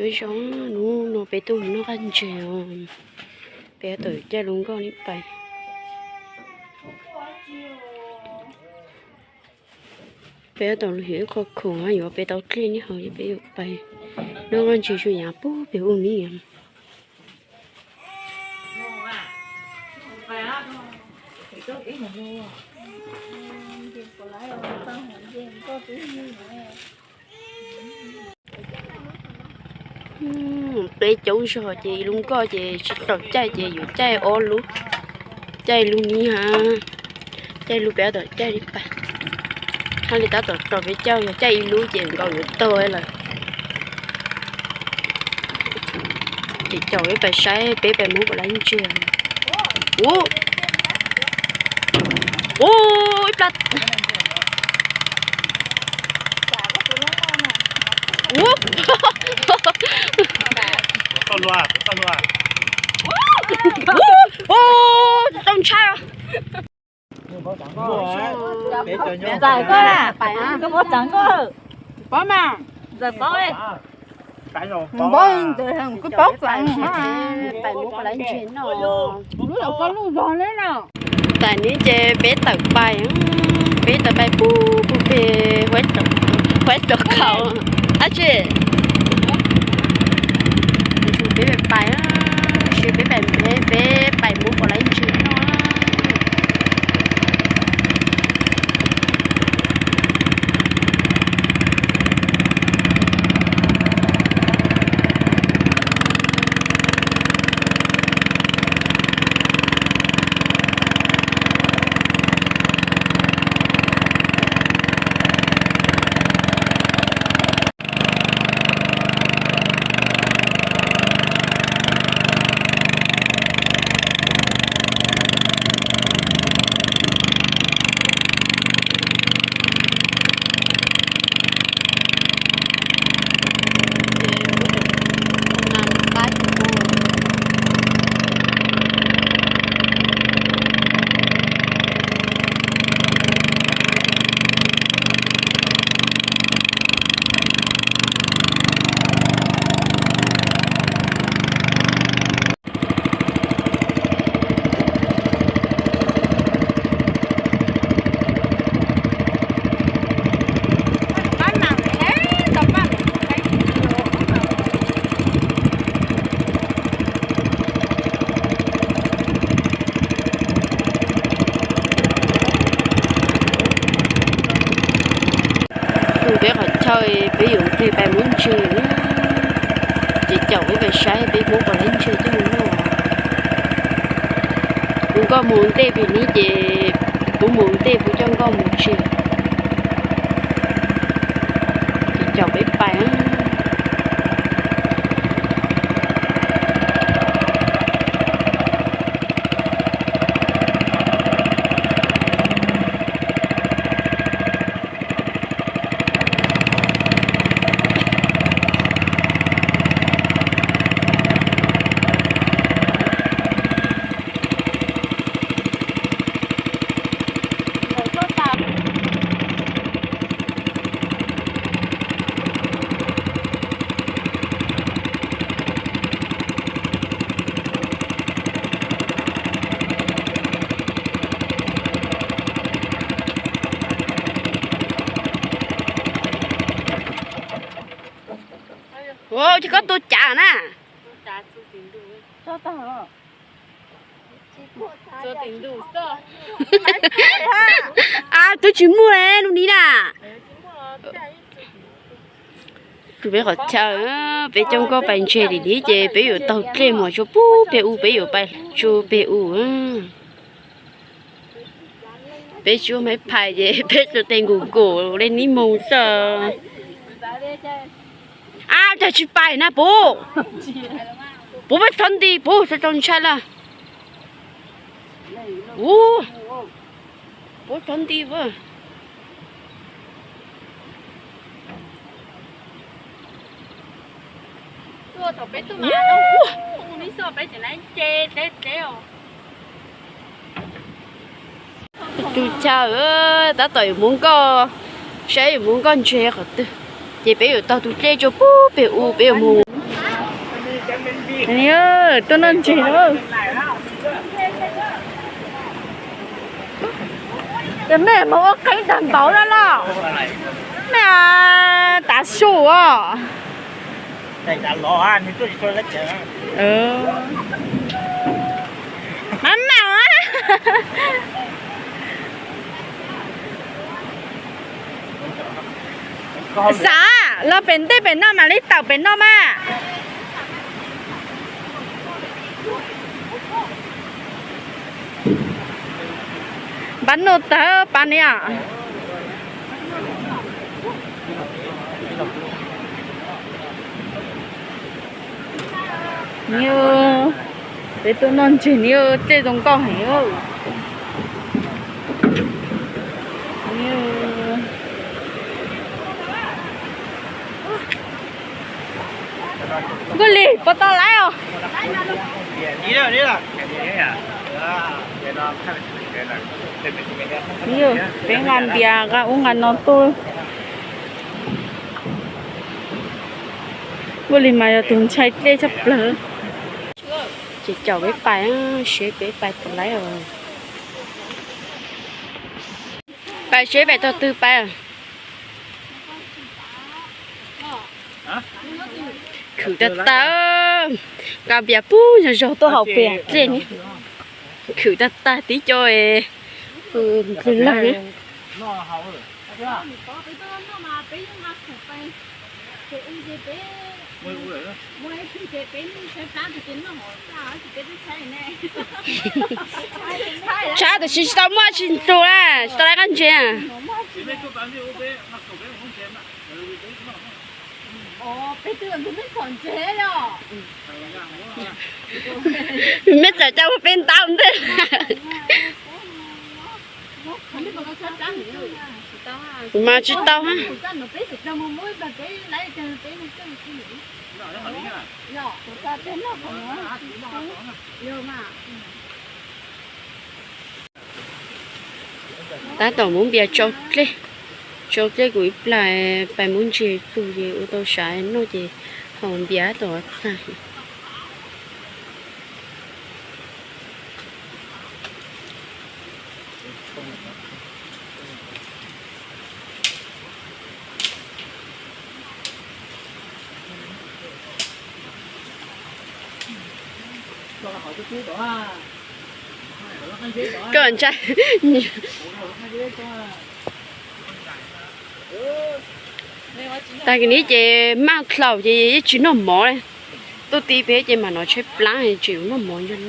Nyob zoo, hnub no peb tuaj mus noj qab ntseg os. Peb tab tom caij lub nkoj li pais. Peb tab tom los yog ib qho khoom yuav peb tau dlej neb haus es peb yuav pais noj qab ntseg tsuas yav pub pem u ni. Peb coob zog ces ib lub nkoj ces tsis txaus caij ces yuav caij ob lub, caij lub ni ha, caij lub peb tab tom caij li pais. Hab li tab tom txaus peb caij, yog caij ib lub ces nkaus yuav tag lawm. Ces caum peb pais saib peb pais muab puas laib ntseg. Ub, ub, ib plab. Ub, ub, ub, txaus ntshai. Ntxawm koj na, koj muab tseev koj, paub mas, ntxawm paub, paub ntxawm koj paub tseev, pais muab puas laib ntseg noj. Lub laus koj lub zog li no. Tam sim no ces peb tawm pais, peb tawm pais pub pub peg Huaib Xov Khaus dab tsi. Peb pais, peb pais, peb pais muab puas laib ntseg noj. Xus peb qhov chaw peb yuav mus pais muab ntseg, ces caum peb pais saib peb muab puas laib ntseg coj mus noj. Kuv nkauj mus ntej pem ni ces kuv mus ntej kuv coj nkauj mus tsev. Ces caum peb pais. Ua, ces koj tua cav na. Twb tsis muaj li lub ni na. Xus peb qhov chaw, peb coj nkauj pais ntseg li ni ces peb yuav taug dlej mus tsua pub peg u, peb yuav pais tsua peg u. Peb tsis muaj maiv phais ces peb tsuas tes nkaum nkaum li nib moos xwb. Ab, cas tsis pais na puv? Puv, peb txhob nti puv, txhob txaus ntshai lawm. Ub, puv txhob nti puv. Tus chaw, tab tom yuav muab nkoj, saib yuav muab nkoj ntseg qhov twg, ces peb yuav taug tus dlej tsua pub peg u peb yuav mus. Tuaj noj ntses lawm. Ces mej mus ua qeeb tag npaum no los? Mej tav su os. Maj mam. Xav los pem ntej pem no mam li tawm pem no mas. Pab nuj tawg pab niam. Niam, peb tuaj noj ntses niam, dlej zoo nkauj heev. Nkauj Lis puas tau lawm os? Peb nqa npias nqa ub nqa no tuaj. Nkauj Lis mas yog tus ntshai dlej tshaj plaws. Ces caum peb pais, seb peb pais puas lawm os. Pais seb pais tog twg pais. Khwm tag tag, nqa npias pub zog zog tuaj haus npias dlej ne. Khwm tag tag tib co es lawg ne. Tshaib tab sis tsis tau muaj tsis ntug na, tsis tau lawv qab ntses. Mej txawm coj ua peb ntaub ntej. Kuv mas tsis tau. Tab tom muab npias tsau dlej, tsau dlej kuv ib plag pais muab ntses fws ces ua tau sav noj ces haus npias tab tom txag. Koj ntshai. Tag kis no ces maj dlaus ces yeej tsis noj mov li. Tuaj ti peb ces mam no tshaib plab tsis noj mov ntag.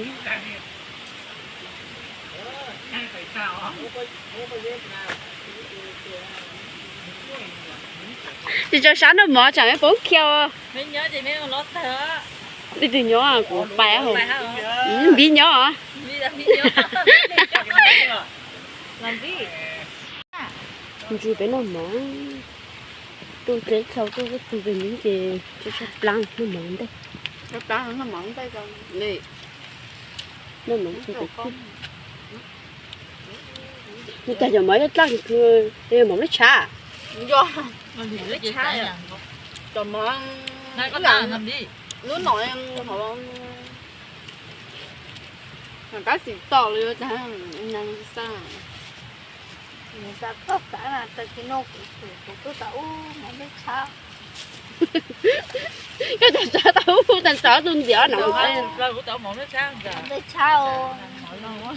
Tsis tau sab noj mov tsam poob kiag. Leej twg nyob kuv pais. Npib nyob os. Ntsib peb noj mov, tuaj teb dlhau tuaj ib tug pem neb ces tshaib tshaib plab noj mov ntej. Noj mov ntej, nws cas cov mov coj dlaj kws mov lub tshav. Cov mov lub no, tab sis tom li cas xav. Koj tau tsav tau ub tag tsav tus ntiav no.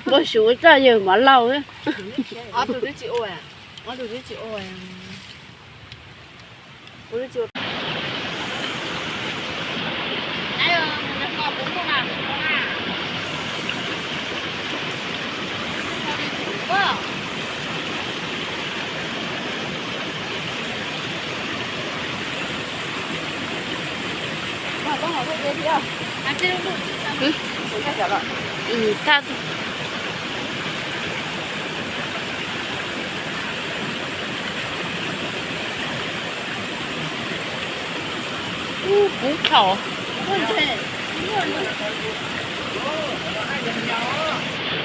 Npaj suv txoj yawg mov lauj.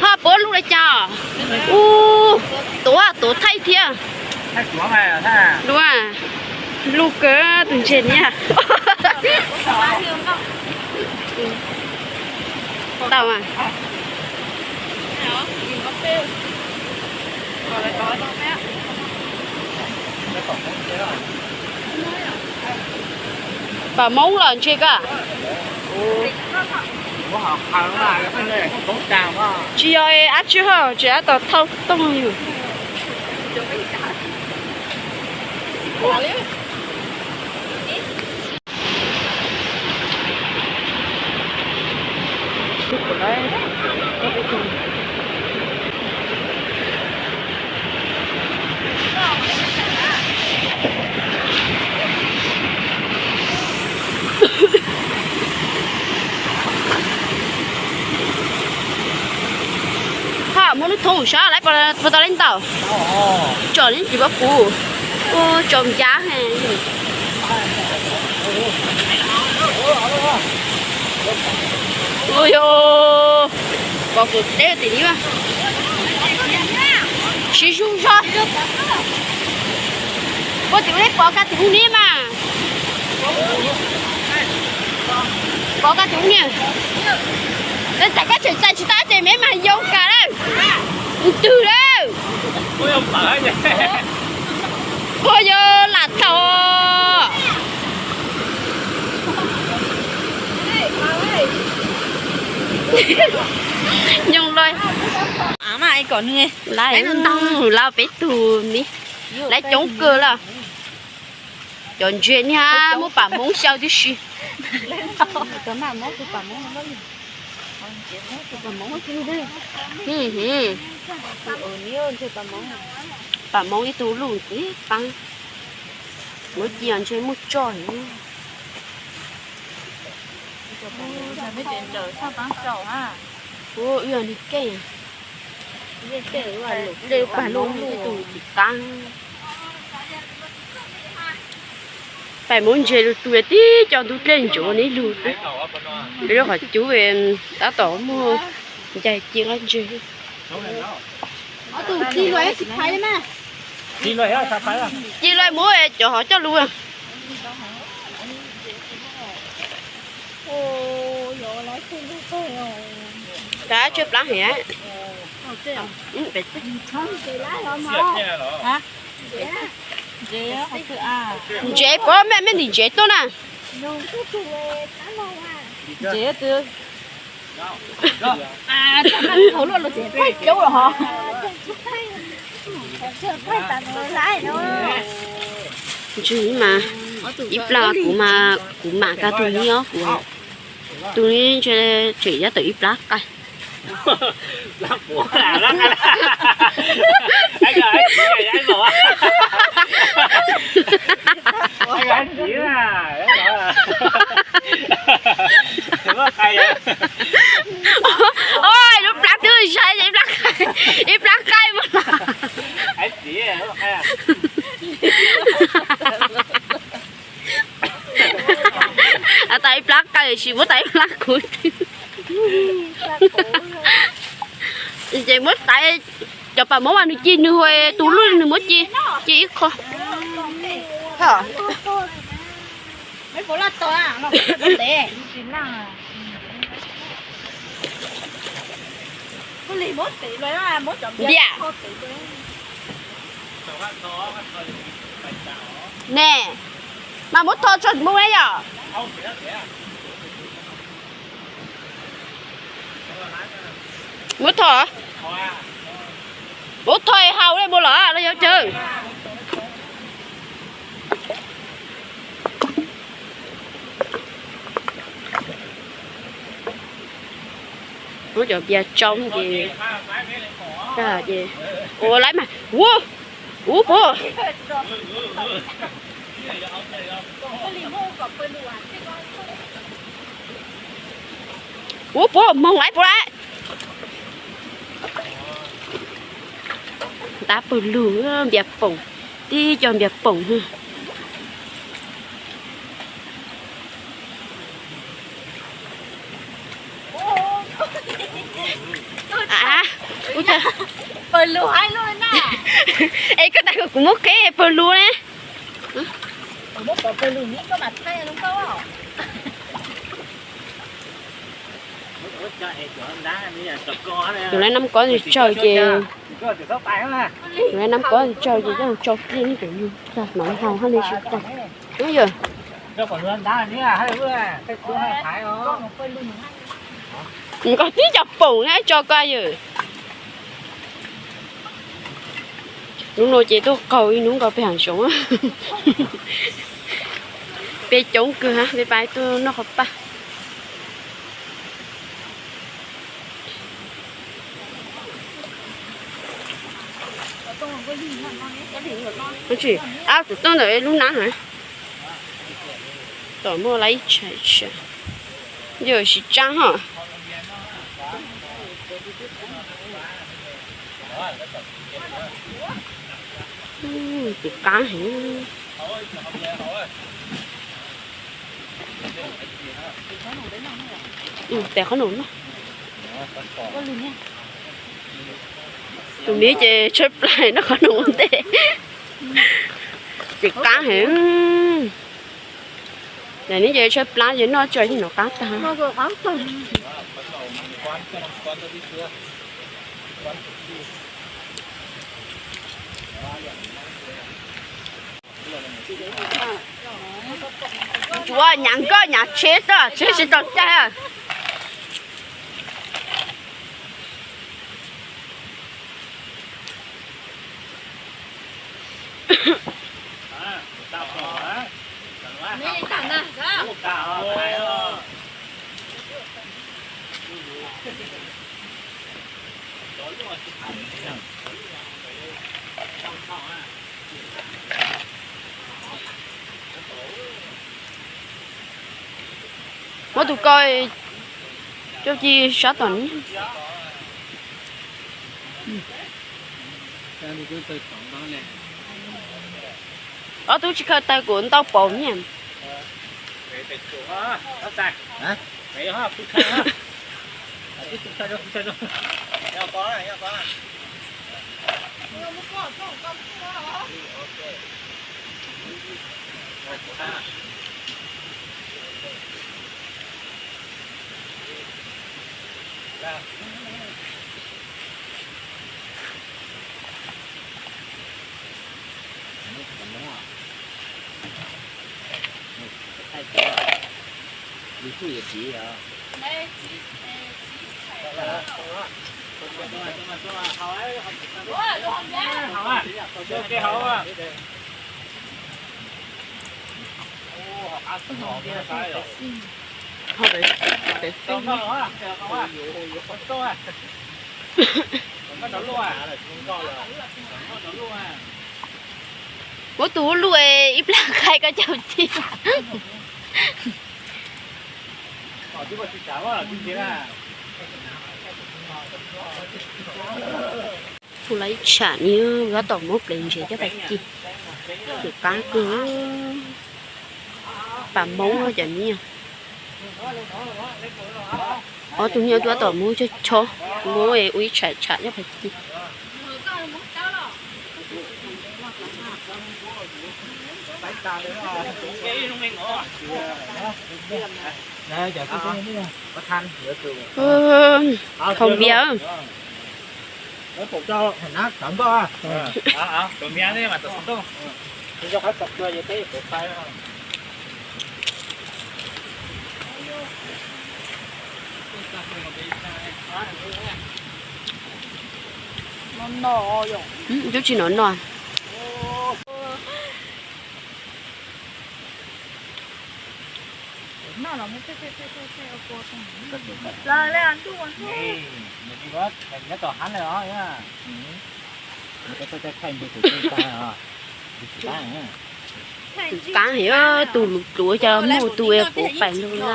Ho puab lub li cas? Ub, tuav, tuav thaij thiab. Lub, lub kawg tus ntses niag. Pam Hmoob los ntshe koj. Tsis yog ab tswb haj tsis ab tau thauj tooj yus. Haj muaj lub thoob sab lawv puas tau leej ntau. Tsom li tsis paub kuv. Ua tsom ncab he. Ua yog pom kuv teb tim li mas sib zug zog. Puas tim ub li pov kab tim ub ni mas. Pov kab tim ub ni. Txais kab tseem txais tsis tau ces me mas yoo kas lawm. Tus twg lawm. Ua yog lam tau. Nyob lawm. Lawv ntau lawm peb tug ni. Lawv coob kawg lawm. Cov ntses ni hab muab pam Hmoob xyaw tib si. Pam Hmoob ib tug luj ntxim qab. Muab ci os ntshe muaj tsoj heev. Ua ib yog nws keej. Pam Hmoob ib tug ntxim qab. Pam Hmoob ntses lug tu tib co ntug dlej ntsuav neb lug xwb. Lub qhov cub tab tom muaj ncaig ci qab ntses. Ci lawm muab cov hov coj lug. Kav tsij plab heev. Ntses puab mej mej ntim ntses tuaj na. Ntshe mas ib plab kuv mas kuv mam kag tus ni os kuv. Tus ni ntshe tseem nyob tawm ib plab qaij. Oj, lub plab twb zais ib plab qaij, ib plab qaij mas. Has tas ib plab qaij tsis muab tas ib plab kuv. Ces muab xaiv cov pam Hmoob mas nws ci nws hu tus luj nws muab ci, ci ib qho. Npiam. Ne, mas muab tho tso mus ne yom. Muab tho, muab tho hau le mus los los yog cawg. Muab cov npias tsoo ces, ces ua laib mas ua, ua puas, ua puas moog laib puas laib. Tab pawg lug npias poom, tib co npias poom. Es koj tas kom kuv muab qheb pawg lug ne. Tus lawv nab kob tsis tsawg ces, tus lawv nab kob tsis tsawg ces coj tso kiag ib tus nyuj tag hnov haus hab li tsis tau. Ub yawg, nws koj tib co poom na tso koj yawg. Hnub no ces tuaj qaug ib hnub nkaus peb hav zoov. Peb coob kawg ha, peb pab tuaj noj qhov paj. Ab, tus tooj ntawm lub nab hov. Tom muaj lawm ib tsham, yog tsis tsab hos. Tus qab heev. Tes qhob noom no. Tus miv ces tshaib plab noj qhob noom ua ntej. Tes qab heev. Tus miv ces tshaib plab ces noj tso yeej nov qab tag. Tsuav nyav nkoj nyav tsheb xwb, tsheb tsis tau caij. Muab tus ko coj ci sab tom ni. Ob tug tsis khaws taws kuv ntau paus niam. Muab tus ub luj ib plag khai koj cov ci. Hu lawv ib tsham ni, tab tom muab plev ntsev coj pais ci. Xwm qab kawg, pas Hmoob cov ni. Ob tug niag tab tom muab coj chob, muab ua ib tsham tsham coj pais ci. Hau vias. Twb tsis nov no. Qab heev, tus luv dluav cas muaj tus ua puv pais lug na.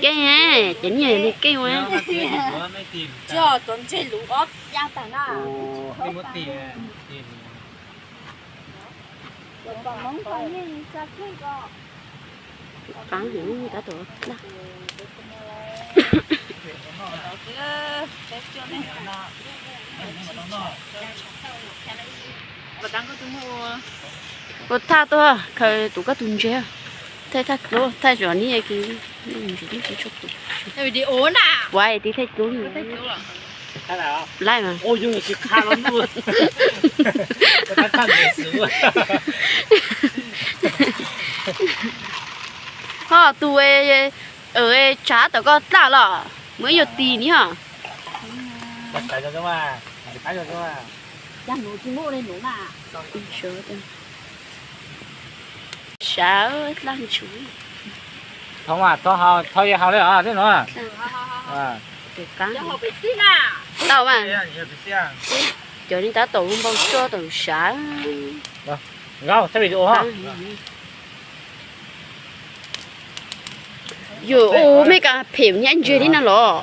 Keej, ces nyiaj li keej ua. Qab heev, tab tom daj. Ua thaj tuaj khaws tus koj tus ntses. Thaij thaj dluab, thaij zom ni ki. Ua tiv thaij dluab li. Laij mas. Ho tus tsav tom koj daj los, muab yuav tis ni ho. Sav daj ntshuv. Thov, thov haus li os, tib no. Tau mas. Cov li tab tom npau suab tom sav. Yuav ua mej kas phem nyab ntse li no los.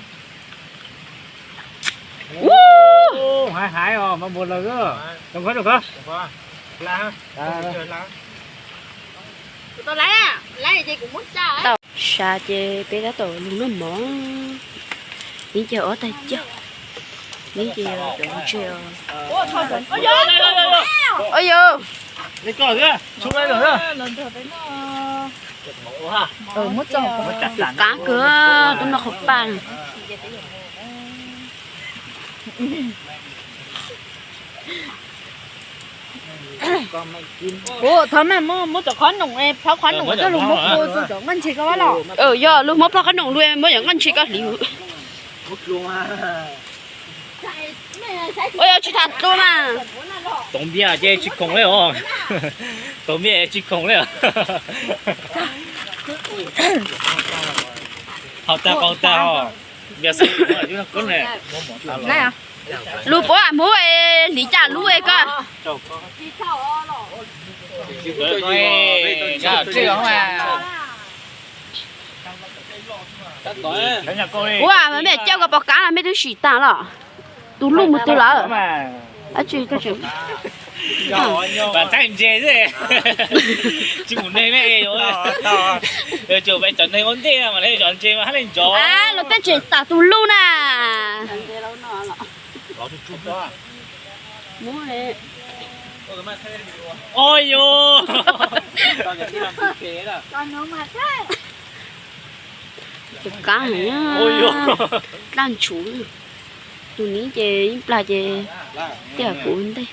Tau sav ces peb tab tom lug noj mov. Neb ces ob tag cawg, neb ces cov ntse os. Ua yog, qab kawg, tuaj noj qhov paj. Thov mas muab cov qhob noom, plhaub qhob noom coj lug muab plua rau cov nqaj ntshe koj los. Yog lug muab plhaub qhob noom lug muab cov nqaj ntshe koj hliv. Ua yog tsis tham dlua mas. Toov npias ces tsis khoom li os. Toov npias tsis khoom li os. Haus tag qaug tag os. Lug puab Hmoob hliv caj lub koj. Ua mas mej coj koj pov qaab mej twb sim taag los. Tus luj mus twg lawm? Thaij ntse xwb, tsis mus neeg ne. Cov neeg ua ntej mas cov ntse mas hab le ntsoov. Los tej tseem xam tus luj na. Tus qaab, daj ntshuv. Tus niv ces ib plag ces tiaj kuv ntej.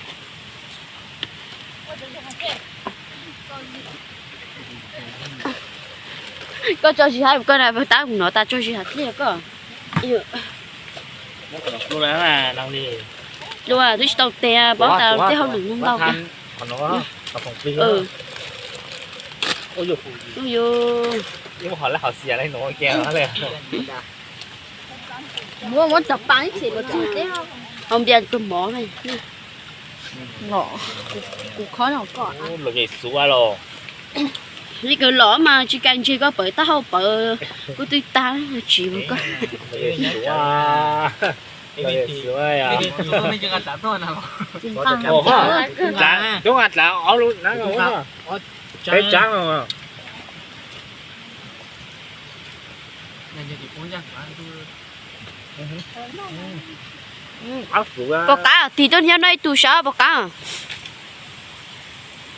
Koj tso zis hab koj na, tab kuv nov tas tso zis hab tiag koj. Dlua twb tsis tau tes, paub tas tej hauj lwm ntau. Muab, muab cov pa ib txhis los txug teb, hau npias tus mov. Kuv khob no koj. Li kawg los mas tsis kam ntseg koj pawv taub hau pawv kuj twb tag tsis mus koj. Pov qaab, tig tuaj nyob no ib tug sab pov qaab.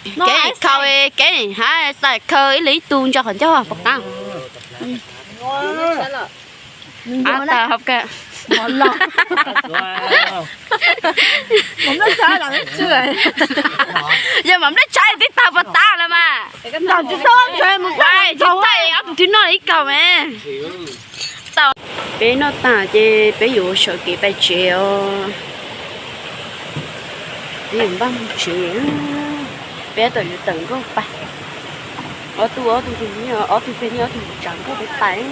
Kev khaus, kev hab xaim khaws ib leeg ib tug ntso qhov ncauj pov qaab. Yog mam nplej tshaib twb tag pov qaab lawm mas. Tsis tag ob tug twb noj ib kaug mas. Peb noj tag ces peb yuav sawv kev pais tsev os. Peb yuav npaj mus tsev, peb tab tom yuav tawm nkauj pais. Ob tug, ob tug, ob tug pem, ob tug tsav nkauj peb pais.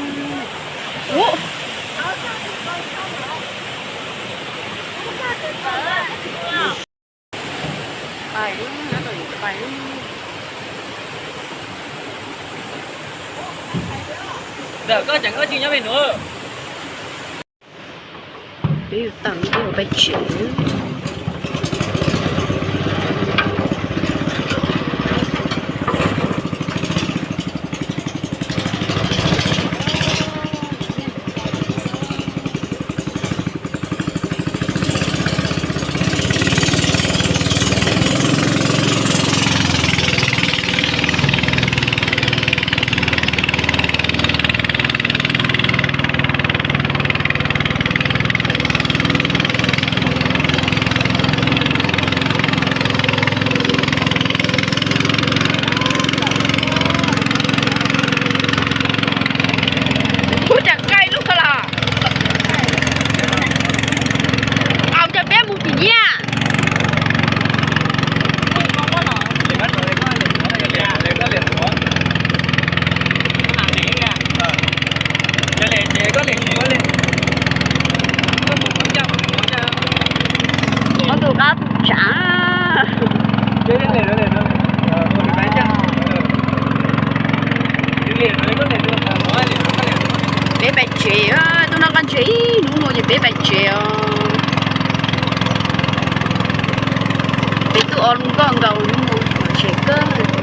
Ntawm koj tseem koj tsis nyob pem nuav. Peb yuav tawm peb yuav pais tsev. Peb pais tsev, tuaj noj koj ntses ib hnub no ces peb pais tsev os. Peb tuaj o lub nkoj nkaus hnub no, tsev kawg.